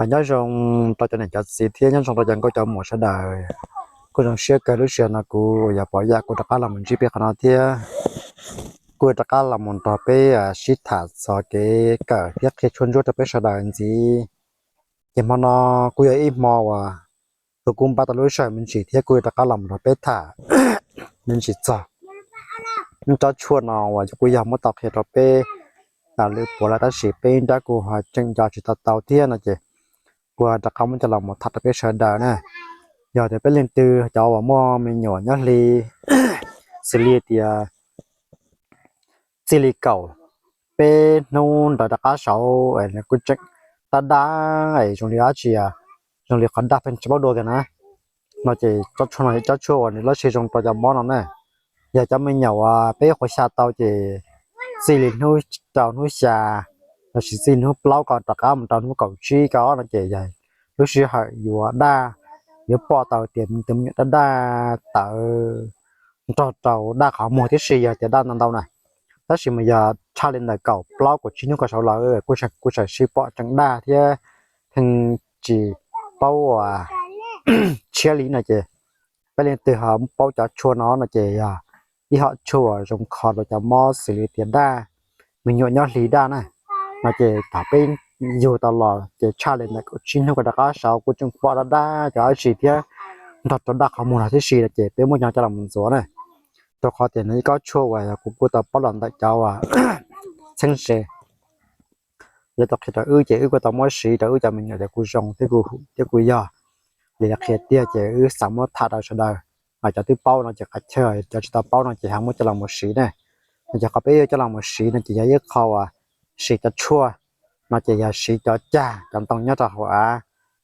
Nyob zoo rau cov niam cov txiv thiab nyob zoo rau cov nkauj cov muam sawv daws. Kuj zoo siab kawg lub sij hawm no kuv yog Pov Yaj kuv rov qab los mus ntsib peb qhov no thiab. Kuj rov qab los mus nrog peb sib tham txog kev kawm thiab qhia tshuaj ntsuab rau peb sawv daws ntxiv. Ces hmo no kuj yog ib hmo uas kuv kuj npaj tau lub sij hawm me ntsis thiab kuj rov qab los mus nrog peb tham me ntsis txog tsob tshuaj no uas kuj yog muab tau qhia rau peb lwm puav lawm tab sis peb nrab kuj ho tseem nco tsis tau tau thiab no ces kuv rov qab muab coj los mus tham rau peb sawv daws na. Yog tias peb leej twg cov uas muaj me nyuam nyob hli xws li tias txij li kaum peb hnub ntawd rov qab saud kuj tseem daj daj es zoo li dab tsi, zoo li qhov daj pheej tsis paub dua tiag na, no ces tsob tshuaj no yog tsob tshuaj uas nws lab sis zoo rau cov mob no na. Yog cov me nyuam uas peb qhuav xya tau ces txij li hnub rau hnub xya lossis txij hnub plaub ko rov qab mus rau hnub kaum tsib ko no ces yog lub sij hawm yuav daj, yuav pom tau tias tus me nyuam daj daj tawv nrog rau daj qhov muag tib si yog tias daj ntau ntau na. Tab sis mas yog tshaj li ntawm kaum plaub kaum tsib hnub ko saud lawm kuj tseem sib pom tseem daj thiab pheej tsis paub uas tshiab li no ces peb leej twg ho paub cov tshuaj no no ces yog ib hom tshuaj uas zoo kho rau cov mob xws li tias daj, me nyuam nyob hli daj na, no ces thaum peb yug tau los ces tshaj li ntawm kaum tsib hnub ko rov qab saud kuj tseem pom daj daj cov dab tsi thiab nrog rau daj qhov muag los tib si no ces peb muab coj los mus ntxuav na. Rau qhov tias nws ib kob tshuaj uas yog kuv kuj tau paub los ntawm cov uas txheeb ze, yog tau qhia rau wb ces wb kuj tau muab siv rau wb cov me nyuam ces kuj zoo thiab kuj hum thiab kuj yog li qhia tiag ces wb xav muab tham rau sawv daws. Cov twb paub no ces qhov chaw, cov tsis tau paub no ces ho muab coj los mus siv ne. No ces qhov peb yuav coj los mus siv no ces yog ib qho uas siv cov tshuaj no ces yog siv cov cag cov ntoo nyob rau hauv av,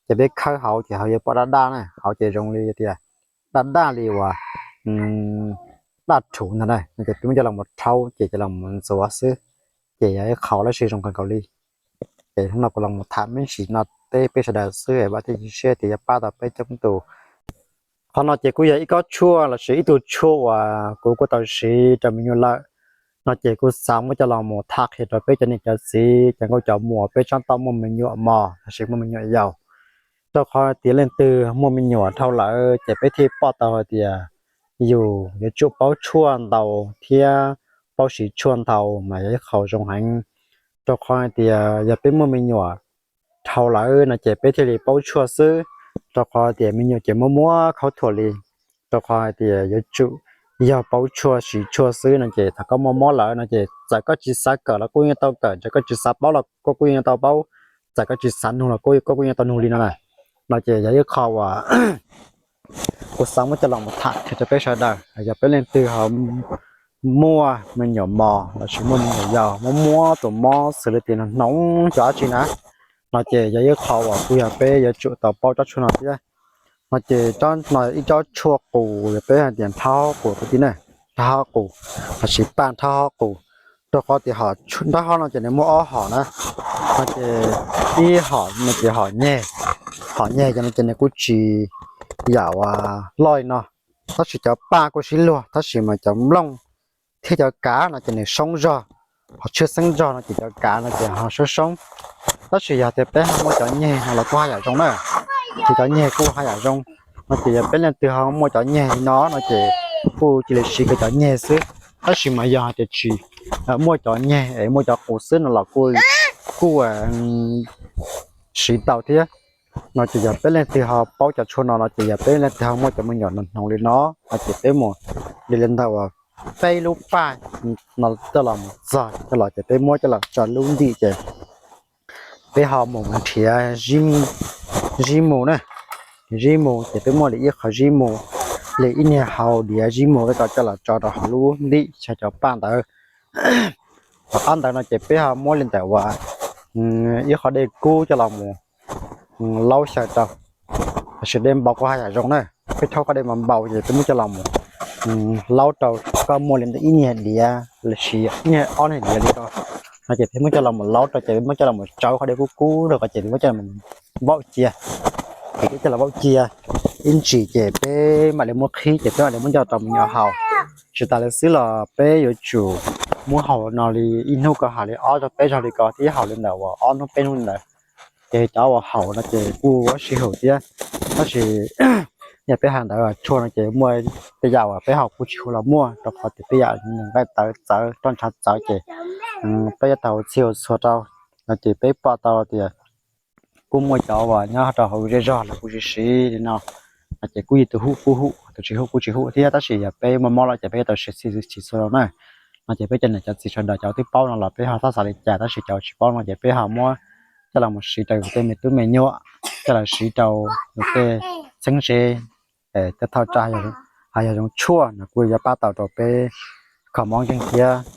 ces peb khawb hauv ces ho yuav pom daj daj na, hauv ces zoo li tias daj daj li uas daj rhuv ntag na, no ces peb muab coj los mus rhaub ces coj los mus ntxuav xwb, ces yog ib qho lab sis zoo kawg nkaus li. Ces hnub no kuv los mus tham me ntsis no teb peb sawv daws xwb es vam thiab cia siab tias yuav pab tau peb coob tus. Qhov no ces kuj yog ib kob tshuaj lossis ib tug tshuaj uas kuv kuj tau siv rau me nyuam lawm, no ces kuj xav muab coj los mus tham qhia rau peb cov niam cov txiv cov nkauj cov muam peb tsab tom muaj me nyuam mos lossis muaj me nyuam yaus. Rau qhov tias leej twg muaj me nyuam dhau lawm ces peb thiaj pom tau hais tias yus yuav tsum paub tshuaj ntau thiab paub siv tshuaj ntau mas yog ib qho zoo heev. Rau qhov hais tias yog peb muaj me nyuam dhau lawm no ces peb thiaj li paub tshuaj xwb, rau qhov tias me nyuam ces muab muab khaub thuas li. Rau qhov hais tias yuav tsum yog paub tshuaj siv tshuaj xwb no ces thaum koj muaj mob lawm no ces txawm koj tsis xav kawm los kuj yeej tau kawm, txawm koj tsis xav paub los koj kuj yeej tau paub, txawm koj tsis xav nug los koj kuj yeej tau nug li no na. No ces yog ib qho uas kuv xav muab coj los mus tham qhia rau peb sawv daws, yog peb leej twg ho muaj me nyuam mos lossis muaj me nyuam yaus muab muab tus mob xws li tias hnoov cov dab tsi na, no ces yog ib qho uas kuj yog peb yuav tsum tau paub tsob tshuaj no thiab. No ces tsob no ib tsob tshuaj qus, yog peb hais tias nrhab hob qus kwv tij ne, nrhab hob qus, lossis paj nrhab hob qus. Rau qhov tias nrhab hob no ces nws muaj ob hom na, no ces ib hom no ces hom nyeg, hom nyeg cov no ces nws kuj tsis yam uas loj li no, tab sis cov paj kuj sib luag tab sis mas cov nplooj thiab cov kav no ces nws soob zog, ho tshwj xeeb zog no ces cov kav no ces ho soob soob. Tab sis yog tias peb ho muaj cov nyeg no los kuj haj yam zoo na, ces cov nyeg kuj haj yam zoo. No ces yog peb leej twg ho muaj cov nyeg li no no ces kuj cia li siv kiag cov nyeg xwb, tab sis mas yog hais tias tsis muaj cov nyeg es muaj cov qus xwb no los kuj, kuj siv tau thiab. No ces yog peb leej twg ho paub cov tshuaj no no ces yog peb leej twg ho muaj cov me nyuam hnoos li no no ces peb mus li li ntawm uas peb lub paj no coj los mus txog coj los ces peb muab coj los tso lub ntim ces peb ho mus nrhiav zib mu na, zib mu ces peb muab li ib qho zib mu, li ib niag hau diav zib mu peb tau coj los tso rau hauv lub ntim chaw cov paj ntawd. Tom qab ntawd no ces peb ho muab li ntawm uas ib qho dej kub coj los mus laub xyaw rau, lossis dej npau kuj haj yam zoo na. Peb rhaub qhov dej npau npau ces peb muab coj los mus laub rau, koj muaj li ntawm ib niag diav lossis ib niag ob niag diav li ko, no ces peb muab coj los mus laub rau ces peb muab coj los mus tsawb qhov dej kub kub rau ko ces peb muab coj los vaum cia. Ces peb coj los vaum cia ib ntsis ces peb mam li muab qhib ces peb mam li muab coj rau me nyuam haus. Tsis tas li xwb los peb yuav tsum muab haus no li ib hnub ko haus li ob zaug peb zaug li ko thiab haus li ntawd uas ob hnub peb hnub li ntawd. Ces cov uas haum no ces kuj ua sib haum thiab, tab sis yog peb hais ntawd tshuaj no ces muaj tej yam uas peb haum kuj tsis hu los muaj, rau qhov tias tej yam nqaij tawv txawv, roj ntshav txawv ces peb yuav tau ua txhij ua txhua rau no ces peb pom tau tias kuj muaj cov uas nyob rau hauv zej zog los kuj siv siv li no, no ces kuj yog tus hu kuj hu, tus tsis hu kuj tsis hu thiab, tab sis yog peb muaj mob lawm ces peb yuav tau siv txhij siv txhua rau na. No ces peb cov niam cov txiv sawv daws cov twb paub no los peb ho txhob xav li cas, tab sis cov tsis paub no ces peb ho muab coj los mus siv rau yus tej me tub me nyuam, coj los siv rau yus tej txheeb ze, tej thauj tsam, ho yog zoo tshuaj no kuj yuav pab tau rau peb kho mob nkeeg thiab.